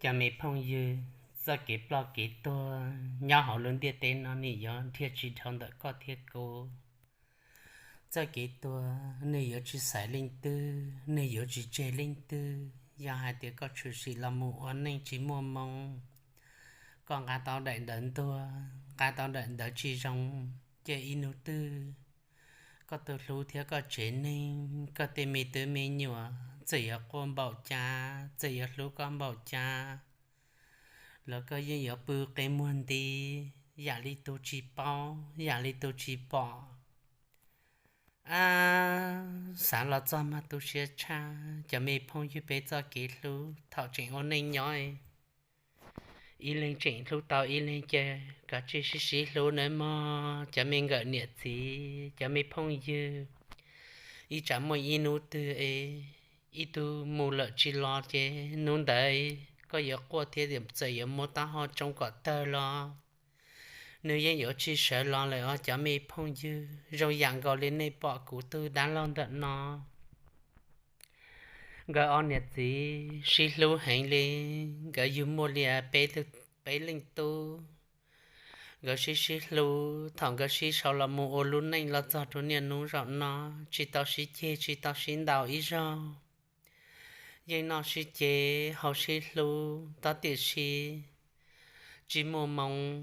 Cov me phooj ywg, txoj kev ploj kev tuag nyob hauv lub ntiaj teb no nws yuav dhia tsis dhau ntawm koj thiab kuv. Txoj kev tuag nws yuav tsis xaiv leej twg, nws yuav tsis tseg leej twg. Yog hais tias koj tshwm sim los mus ua neej tsis muaj hmoo, koj nqa tau daim ntawv ntuag, nqa tau daim ntawv tsis zoo, ces ib hnub twg koj tus hlub thiab koj tsev neeg, koj tej me tub me nyuam txawm yuav quaj npaum cas, txawm yuav hlub koj npaum cas, los koj yeej yuav pw qe muag nti, yam li tus tsis paub, yam li tus tsis pom. Ab, xav los txog mas tu siab tshaj. Cov me phooj ywg, peb txoj kev hlub thaum tseem ua neej nyob, ib leeg tseem hlub tau ib leeg ces kav tsij sib sib hlub nawb mog cov me nkawm niam txiv, cov me phooj ywg. Ib tsam muaj ib hnub twg es ib tug mus lawm tsis los ces hnub ntawd koj yuav quaj thiab txawm yuav muab taub hau tsoo kom tawg los nws yeej yuav tsis sawv los lawm os cov me phooj ywg. Zoo yam nkaus li nej pom kuv tus dab laug ntawm no, nkawd ob niam txiv sib hlub heev li, nkawd yug muaj li peb leej tub. Nkawd sib sib hlub thaum nkawd sib sau los mus ua lub neej los txog rau niaj hnub zaum no, tsis tau sib ceg tsis tau sib ntaus ib zaug, yeej noj sib ceg haus sib hlub tab tiam sis tsis muaj hmoo.